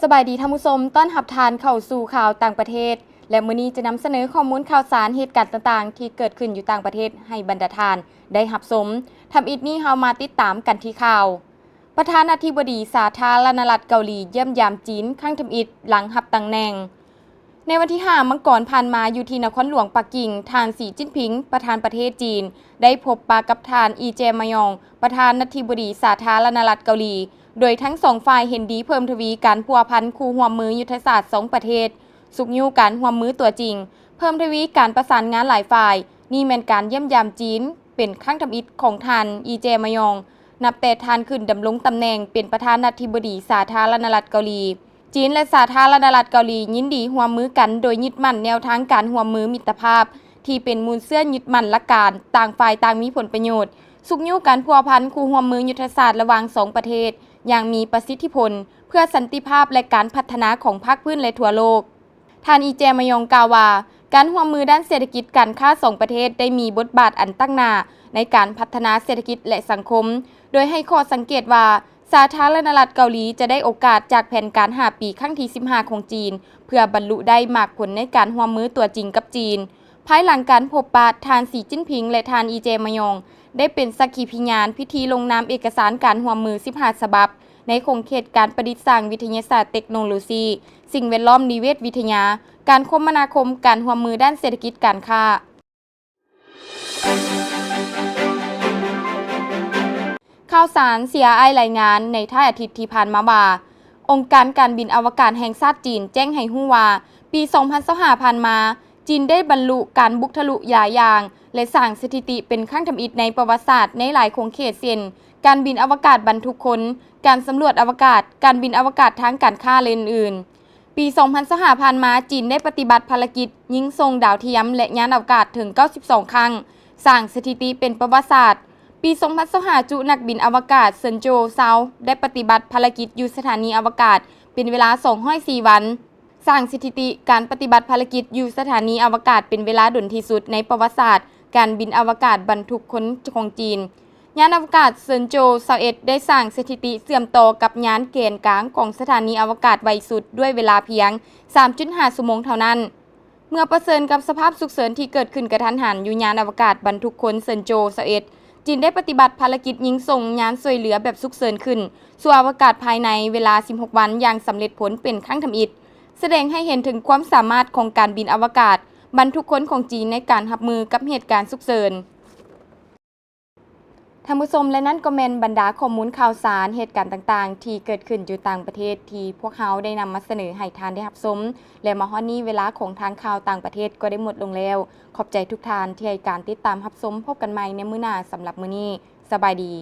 ສະບາຍດີທ່ານຜູ້ຊົມ, ຕ້ອນຮັບທ່ານເຂົ້າສູ່ຂ່າວຕ່າງປະເທດ ແລະ ມື້ນີ້ຈະນຳສະເໜີຂໍ້ມູນຂ່າວສານເຫດການຕ່າງໆທີ່ເກີດຂຶ້ນຢູ່ຕ່າງປະເທດໃຫ້ບັນດາທ່ານໄດ້ຮັບຊົມ. ທຳອິດນີ້ເຮົາມາຕິດຕາມກັນທີ່ຂ່າວ. ປະທານາທິບໍດີສາທາລະນະລັດເກົາຫຼີຢ້ຽມຢາມຈີນຄັ້ງທຳອິດຫຼັງຮັບຕຳແໜ່ງ. ໃນວັນທີຫ້າມັງກອນຜ່ານມາ ຢູ່ທີ່ນະຄອນຫຼວງປັກກິ່ງ, ທ່ານ ສີ ຈິ້ນຜິງ ປະທານປະເທດຈີນ ໄດ້ພົບປະກັບທ່ານ ອີ ແຈ ມະຢອງ ປະທານາທິບໍດີສາທາລະນະລັດເກົາຫຼີ, ໂດຍທັງສອງຝ່າຍເຫັນດີເພີ່ມທະວີການພົວພັນຄູ່ຮ່ວມມືຍຸດທະສາດສອງປະເທດ, ຊຸກຍູ້ການຮ່ວມມືຕົວຈິງ, ເພີ່ມທະວີການປະສານງານຫຼາຍຝ່າຍ. ນີ້ແມ່ນການຢ້ຽມຢາມຈີນເປັນຄັ້ງທຳອິດຂອງທ່ານ ອີ ແຈ ມະຢອງ ນັບແຕ່ທ່ານຂຶ້ນດຳລົງຕຳແໜ່ງເປັນປະທານາທິບໍດີສາທາລະນະລັດເກົາຫຼີ. ຈີນ ແລະ ສາທາລະນະລັດເກົາຫຼີຍິນດີຮ່ວມມືກັນ ໂດຍຍຶດໝັ້ນແນວທາງການຮ່ວມມືມິດຕະພາບ ທີ່ເປັນມູນເຊື້ອຍຶດໝັ້ນຫຼັກການຕ່າງຝ່າຍຕ່າງມີຜົນປະໂຫຍດ, ຊຸກຍູ້ການພົວພັນຄູ່ຮ່ວມມືຍຸດທະສາດລະຫວ່າງສອງປະເທດຢ່າງມີປະສິດທິຜົນ ເພື່ອສັນຕິພາບ ແລະ ການພັດທະນາຂອງພາກພື້ນ ແລະ ທົ່ວໂລກ. ທ່ານ ອີ ແຈ ມະຢອງ ກ່າວວ່າ ການຮ່ວມມືດ້ານເສດຖະກິດການຄ້າສອງປະເທດໄດ້ມີບົດບາດອັນຕັ້ງໜ້າໃນການພັດທະນາເສດຖະກິດ ແລະ ສັງຄົມ, ໂດຍໃຫ້ຂໍ້ສັງເກດວ່າ ສາທາລະນະລັດເກົາຫຼີຈະໄດ້ໂອກາດຈາກແຜນການຫ້າປີຄັ້ງທີສິບຫ້າຂອງຈີນ ເພື່ອບັນລຸໄດ້ໝາກຜົນໃນການຮ່ວມມືຕົວຈິງກັບຈີນ. ພາຍຫຼັງການພົບປະ, ທ່ານ ສີ ຈິ້ນຜິງ ແລະ ທ່ານ ອີ ແຈ ມະຢອງ ໄດ້ເປັນສັກຂີພິຍານພິທີລົງນາມເອກະສານການຮ່ວມມືສິບຫ້າສະບັບ ໃນຂົງເຂດການປະດິດສ້າງວິທະຍາສາດເຕັກໂນໂລຊີ, ສິ່ງແວດລ້ອມນິເວດວິທະຍາ, ການຄົມມະນາຄົມ, ການຮ່ວມມືດ້ານເສດຖະກິດການຄ້າ. ຂ່າວສານ ຊີອາໄອ ລາຍງານໃນທ້າຍອາທິດທີ່ຜ່ານມາວ່າ ອົງການການບິນອະວະກາດແຫ່ງຊາດຈີນແຈ້ງໃຫ້ຮູ້ວ່າ ປີສອງພັນຊາວຫ້າຜ່ານມາ, ຈີນໄດ້ບັນລຸການບຸກທະລຸຫຼາຍຢ່າງ ແລະ ສ້າງສະຖິຕິເປັນຄັ້ງທຳອິດໃນປະຫວັດສາດໃນຫຼາຍຂົງເຂດ ເຊັ່ນ ການບິນອະວະກາດບັນທຸກຄົນ, ການສຳຫຼວດອະວະກາດ, ການບິນອະວະກາດທາງການຄ້າ ແລະ ອື່ນໆ. ປີສອງພັນຊາວຫ້າຜ່ານມາ, ຈີນໄດ້ປະຕິບັດພາລະກິດຍິງສົ່ງດາວທຽມ ແລະ ຍານອາວະກາດເຖິງເກົ້າສິບສອງຄັ້ງ, ສ້າງສະຖິຕິເປັນປະຫວັດສາດ. ປີສອງພັນຊາວຫ້າ ຈຸນັກບິນອະວະກາດເຊິນໂຈຊາວໄດ້ປະຕິບັດພາລະກິດຢູ່ສະຖານີອະວະກາດເປັນເວລາສອງຮ້ອຍສີ່ວັນ, ສ້າງສະຖິຕິການປະຕິບັດພາລະກິດຢູ່ສະຖານີອະວະກາດເປັນເວລາດົນທີ່ສຸດໃນປະຫວັດສາດການບິນອະວະກາດບັນທຸກຄົນຂອງຈີນ. ຍານອາວະກາດເຊິນໂຈຊາວເອັດໄດ້ສ້າງສະຖິຕິເຊື່ອມຕໍ່ກັບຍານແກນກາງຂອງສະຖານີອະວະກາດໄວສຸດດ້ວຍເວລາພຽງສາມຈຸດຫ້າຊົ່ວໂມງເທົ່ານັ້ນ. ເມື່ອປະເຊີນກັບສະພາບສຸກເສີນທີ່ເກີດຂຶ້ນກະທັນຫັນຢູ່ຍານອາວະກາດບັນທຸກຄົນເຊິນໂຈຊາວເອັດ, ຈີນໄດ້ປະຕິບັດພາລະກິດຍິງສົ່ງຍານຊ່ວຍເຫຼືອແບບສຸກເສີນຂຶ້ນສູ່ອາວະກາດພາຍໃນເວລາສິບຫົກວັນຢ່າງສຳເລັດຜົນເປັນຄັ້ງທຳອິດ, ສະແດງໃຫ້ເຫັນເຖິງຄວາມສາມາດຂອງການບິນອາວະກາດບັນທຸກຄົນຂອງຈີນໃນການຮັບມືກັບເຫດການສຸກເສີນ. ທ່ານຜູ້ຊົມ, ແລະ ນັ້ນກໍແມ່ນບັນດາຂໍ້ມູນຂ່າວສານ, ເຫດການຕ່າງໆທີ່ເກີດຂຶ້ນຢູ່ຕ່າງປະເທດທີ່ພວກເຮົາໄດ້ນຳມາສະເໜີໃຫ້ທ່ານໄດ້ຮັບຊົມ ແລະ ມາຮອດນີ້ເວລາຂອງທາງຂ່າວຕ່າງປະເທດກໍໄດ້ໝົດລົງແລ້ວ. ຂອບໃຈທຸກທ່ານທີ່ໃຫ້ການຕິດຕາມຮັບຊົມ. ພົບກັນໃໝ່ໃນມື້ໜ້າ. ສຳລັບມື້ນີ້, ສະບາຍດີ.